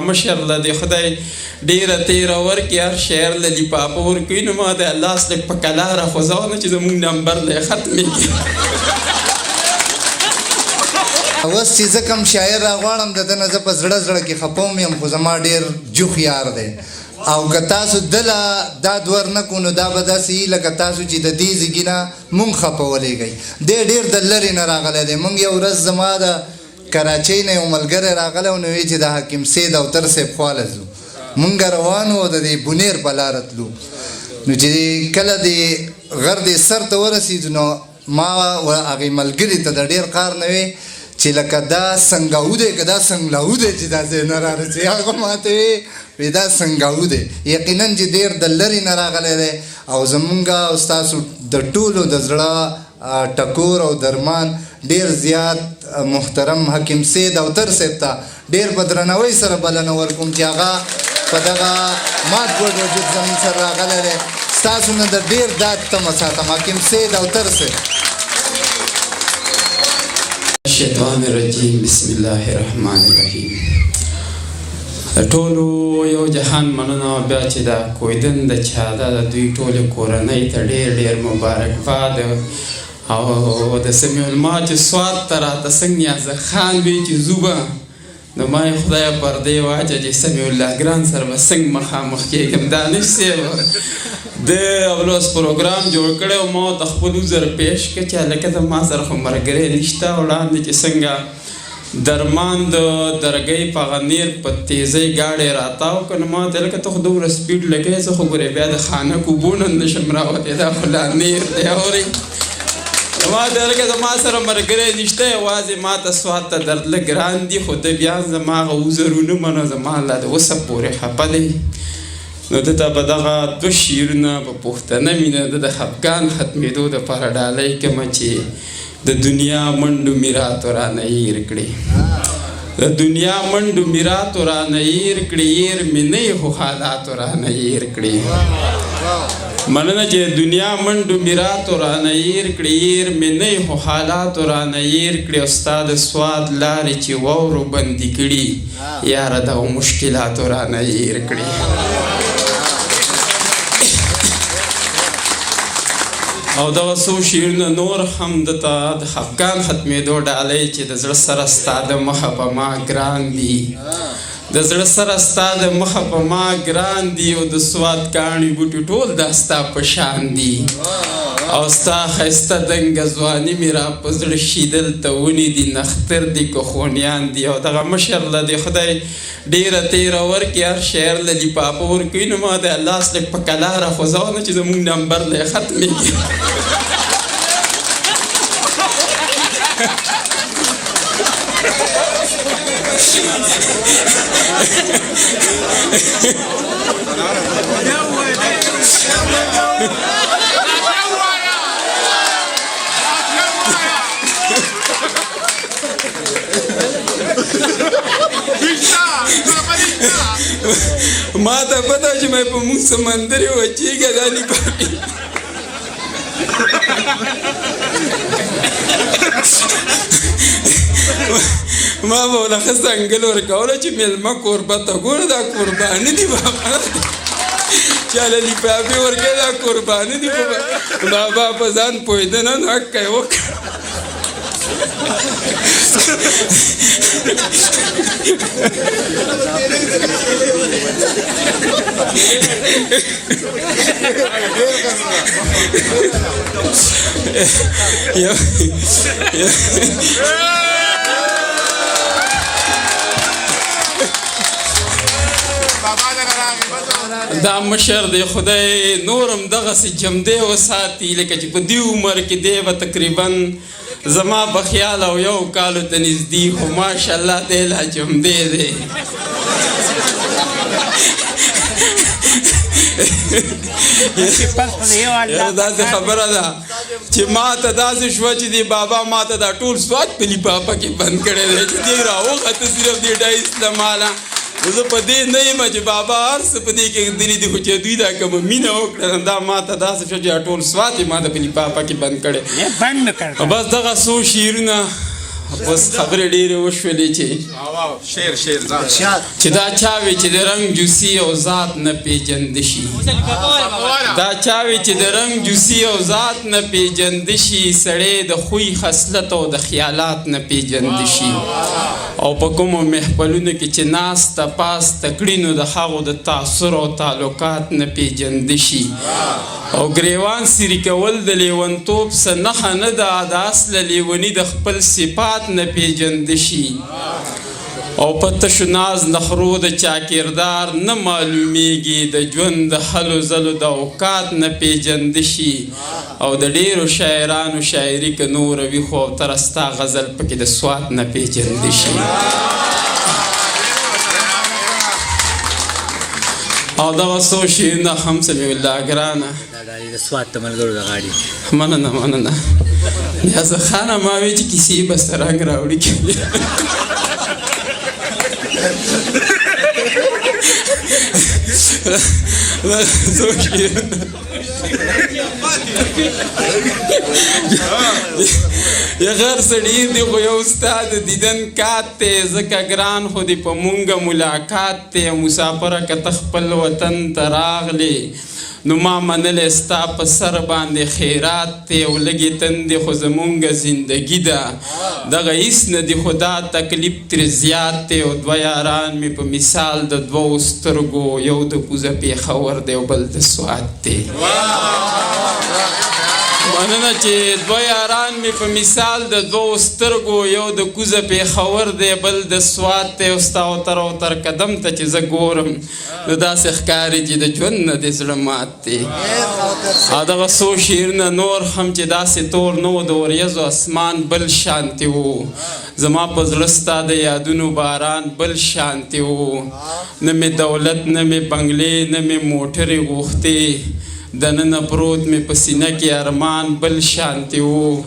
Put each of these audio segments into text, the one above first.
مشر له دې خدای ډېره تېره ورکړي، هر شاعر له لفافه ورکوي، نو ما د لاس لږ په کلاره خوځوه نه چې زموږ نمبر له یې ختمېږي. اوس چې زه کوم شاعر راغواړم د ده نه زه په زړه زړه کې خپه هم یم، خو زما ډېر جوخ یار دی، او که تاسو ده له داد ور نه کړو نو دا به داسې وي لکه تاسو چې د دې ځګي نه مونږ خپه ولېږئ. دی ډېر د لرې نه راغلی دی. مونږ یو ورځ زما د کراچۍ نه یو ملګری راغلی و، نو وی چې د حاکم سید او تر صاحب خواله ځو. مونږ روان وو او د دې بونیر په لاره تلو، نو چې کله د غر دې سر ته ورسېدو نو ما و هغې ملګري ته د ډېر قار نه وی چې لکه دا سنګاو دی که دا سنګلاو دی چې دا ځای نه رارسي. هغه ما ته وی وی دا سنګاو دی. یقینا چې ډېر د لرې نه راغلی دی او زمونږ او ستاسو د ټولو د زړه ټکور او درمان ډیر زیات محترم حکیم سید او تر صاحب ته ډیر په درناوی سره بلنه ورکوم چې هغه په دغه مات ګوډ وجود زموږ سره راغلی دی. ستاسو نه د ډیر داد تمه ساتم حکیم سید او تر صاحب. الشیطان الرجیم، بسم الله الرحمن الرحیم. د ټولو یو جهان مننه، او بیا چې دا کویدن د چا ده د دوی ټولې کورنۍ ته ډېر ډېر مبارکباد. او د سمیع الما چې سوات ته راته څنګه نیازه خان وی چې ځو به، نو ما یې خدایه پر دې واچه چې سمیع الله ګران سره به څنګه مخامخ کېږم. دانش صاحب د اولوس پروګرام جوړ کړی او ما ورته خپل عذر پیش کړ چې هلکه زما سره خو ملګری نشته. وړاندې چې څنګه درمان د درګۍ په هغه نیر په تیزۍ ګاډی راتاو کړ، نو ما ورته ویل که ته خو دومره سپیډ لګوې، زه خو ګورې بیا د خانک اوبو نه نه شم راوتی، دا خو لا نیر دی اورې. نو ما ورته ویل که زما سره ملګری نشته، یوازې ما ته سوات ته درتله ګران دي. خو ده بیا زما هغه عذر ونه منه، زما لا د اوسه پورې خفه دی. نو ده ته به دغه دوه شعرونه په پښتنه مینه د خفګان ختمېدو دپاره ډالۍ کړم چې د دنیا منډو میراتو رانه هیر کړي، د دنیا منډو میراتو رانه هیر کړي، هیر مې نه یې خو حالاتو رانه هیر کړي. مننه چې دنیا منډو میراتو رانه هیر کړي، هیر مې نه یې خو حالاتو رانه هیر کړي، او ستا د سواد لارې چې واورو بندي کړي، یاره دغو مشکلاتو رانه هیر کړي. او دغه څو شعرونه نور هم ده ته د خفګان ختمېدو ډالۍ چې د زړه سره ستا د مخه په ما ګران دي، د زړه سره ستا د مخه په ما ګران دي، او د سوات کاڼي بوټي ټول دا ستا په شان دي، او ستا ښایسته دنګه ځواني مې را په زړه شي، دلته ونې دي نښتر دي که خونیان دي. او دغه مشر له دې خدای ډېره تېره ورکړي، هر شاعر له لفافه ورکوي، نو ما د لاس لږ په کلاره خوځوه نه چې زموږ نمبر له یې ختمېږي. ما ته پته چې مې په موږ سمندر وچیږي دا لپاره. ما به له ښه ځنګل ورکوله چې مېلمه کوربه ته ګوره دا قرباني دي بابا، چا له لفافې ورکوي دا قرباني دي. بابا په ځان پوهېده نه، نو حق یې وکړ. دا مشر دی خدای نورم دغسې جمدی وساتي، لکه چې په دې عمر کې دی به تقریبا زما په خیال او یو کالو ته نږدې، خو ماشاءالله دی لا جمدی دی. داسې خبره ده چې ما ته داسې شوه چې دی بابا ما ته دا ټول سواد په لفافه کې بند کړی دی، چې دی راوخته صرف دې ډایس له ماله. نو زه په دې نه یم چې بابا هر څه په دې کې ږدلي دي، خو چې دوی دا کومه مینه وکړه دا ما ته داسې شوه چې دا ټول سواد یې ما ته په لفافه کې بند کړی. بند مې کړ. بس دغه څو شعرونه اوس خبرې ډېرې وشولې چې شعر شعر چې دا چا وي چې د رنګ جوسي او ذات نه پېژند شي، دا چا وي چې د رنګ جوسي او ذات نه پېژند شي، سړی د خوی خصلت او د خیالات نه پېژند شي. او په کومو محفلونو کې چې ناسته پاسته کړي نو د هغو د تاثر او تعلقات نه پېژند شي. او ګریوان سیري کول د لیونتوب څه نښه نه ده، د اصله لیوني د خپل صفات نه پېژند شي. او په تشو ناز نخرو د چا کردار نه معلومیږي، د ژوند د هلو ځلو د اوقات نه پېژند شي. او د ډېرو شاعرانو شاعري که نوره وي خو تر ستا غزل پکې د سوات نه پېژند شي. او دغه څو شعرونه هم سمیع الله ګرانه د سوات د ملګرو د غاړې. مننه مننه. نیاز خانه ما وی چې کیسې به څه رنګ راوړي. څو شعرونه یغر څه ډېر دي خو یو ستا د دیدن کات دی، ځکه ګران خو دې په مونږه ملاقات دی. مسافره که ته خپل وطن ته راغلې نو ما منلی ستا په سر باندې خیرات دی، او لږې تندې خو زمونږه زندګي ده، دغه هیڅ نه دي خو دا تکلیف ترې زیات دی. او دوه یاران مې په مثال د دوو سترګو، یو د کوزه پېښور دی او بل د سوات دی. مننه چې دوه یاران مې په مثال د دوو سترګو، یو د کوزه پېښور دی بل د سوات دی. او ستا اوتر اوتر قدم ته چې زه ګورم نو داسې ښکاري چې د ژوند نه دې زړه مات دی. او دغه څو شعرونه نور هم چې داسې تور نه و، د وریځو اسمان بل شانتې و، زما په زړه ستا د یادونو باران بل شانتې و. نه مې دولت نه مې بنګلې نه مې موټرې غوښتې، دننه پروت مې په سینه کې ارمان بل شانتې و.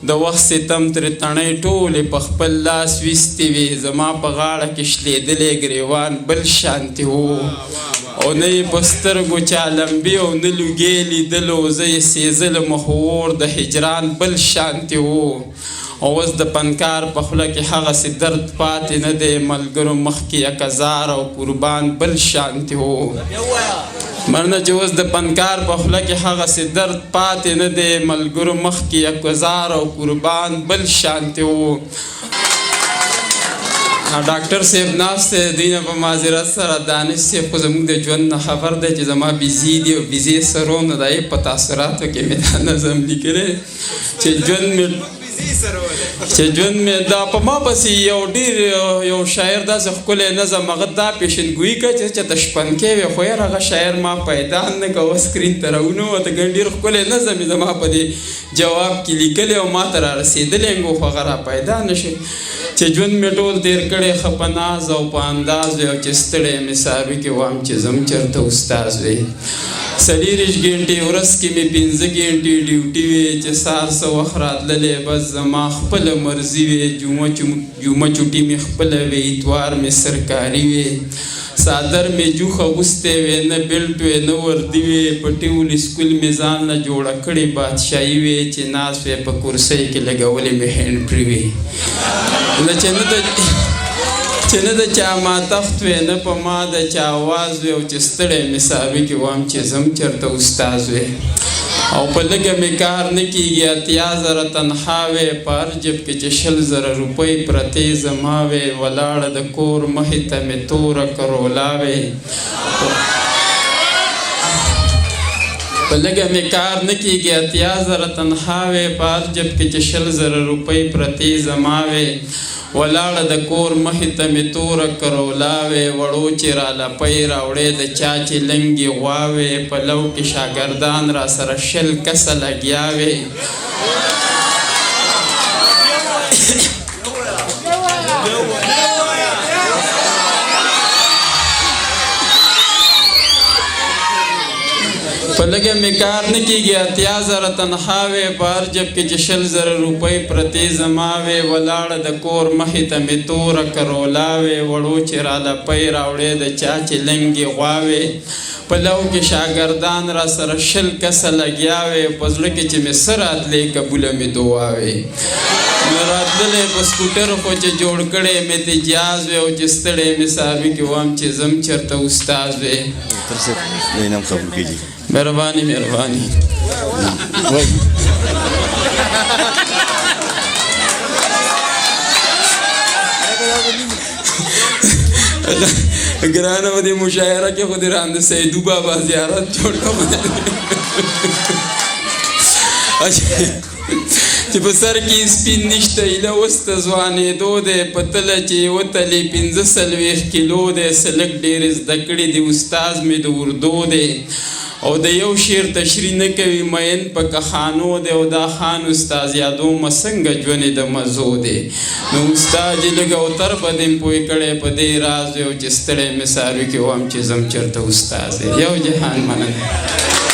د وخت ستم ترې تڼۍ ټولې په خپل لاس ویستې وې، زما په غاړه کې شلېدلی ګریوان بل شانتې و. او نه یې په سترګو چا لمبې او نه لوګی لیدلو، زه یې سېځلم خو اور د هجران بل شانتې و. او اوس د پنکار په خوله کې هغسې درد پاتې نه دی، ملګرو مخکې یکزار او قربان بل شانتې و. مننه چې اوس د پنکار په خوله کې هغسې درد پاتې نه دی، ملګرو مخکې یکزار او قربان بل شانتې و. ډاکټر صاحب ناست دی، دوی نه په معذرت سره دانش صاحب خو زموږ د ژوند نه خبر دی چې زما بیزې دي او بیزې سرو، نو د هغې په تاثراتو کې مې دا نظم لیکلی چې ژوند مې چې ژوند مې دا په ما پسې یو ډېر یو شاعر داسې ښکلی نظم هغه دا پېشنګویي کړه چې چېرته شپنکی وي، خو یاره هغه شاعر ما پیدا نه کړ، اوس سکرین ته راونوته. ګڼ ډېر ښکلی نظم یې زما په دې جواب کې لیکلی او ما ته را رسېدلی و، خو هغه را پیدا نه شو. چې ژوند مې ټول تېر کړی ښه په ناز او په انداز وي، او چې ستړی مې څاروي کې وام چې ځم چېرته استاذ وي. څلېرویشت ګنټې ورځ کې مې 5 ګنټې ډیوټي وې، چې سهار څه وخت راتللی بس زما خپله مرضي وې، جمعه چوټي مې خپله وې، اتوار مې سرکاري وې، څادر مې جوخه اغوستی وې، نه بیلټ وې نه وردي وې، په ټول سکول مې ځان له جوړه کړې بادشاهي وې، چې ناست وې په کرسۍ کې لګولې مې هینډ پرې وې. نه چې نه د چا ما تخت وې نه په ما د چا اواز وې، او چې ستړی مې څاروي کې وام چې ځم چېرته استاذ وې. او په لږه مې کار نه کېږي 80,000 تنخوا وې، په هر جیب کې چې 20,000 روپۍ پرتې زما وې، ولاړه د کور مخې ته مې توره کرولا وې. په لږه مې کار نه کېږي 80,000 تنخوا وې، په هر جیب کې چې 20,000 روپۍ پرتې زما وې، ولاړه د کور مخې ته مې توره کرولا وې، وړو چې رالپۍ راوړې د چا چې لنګې غوا وې، په لو کې شاګردان را سره 20 کسه لګیا وې. په لږه مې کار نه کېږي 80,000 تنخوا وې، په هر جیب کې چې 20,000 روپۍ پرتې زما وې، ولاړه د کور مخې ته مې توره کرولا وې، وړو چې رالپۍ راوړې د چا چې لنګې غوا وې، په لو کې شاګردان را سره 20 کسه لګیا وې، په زړه کې چې مې څه راتلې قبوله مې دعا وې. نو راتللی په سکوټر خو چې جوړ کړی مې ته جاز وی، او چې ستړی مې څاروي کې وم چې ځم چېرته استاد وی. مهرباني مهرباني. ګرانه په دې مشاعره کې خو دې راند سیدو بابا زیارت جوړ کړم چې په سر کې سپین نشته، ایله اوس ته ځوانېدو دی، په تله چې یې وتلې 45 کیلو دی، څه لږ ډېرې زده کړې دي، استاد مې د اردو دی، او د یو شعر تشریح نه کوي، مین په کخانو دی، او دا خان استاد یادومه څنګه ژوند یې د مزو دی. نو استاد یې لږ او تر به دې پوه کړی په دې راز دی، او چې ستړی مې څاروي کې وم چې ځم چېرته استاد دی. یو جهان مننه.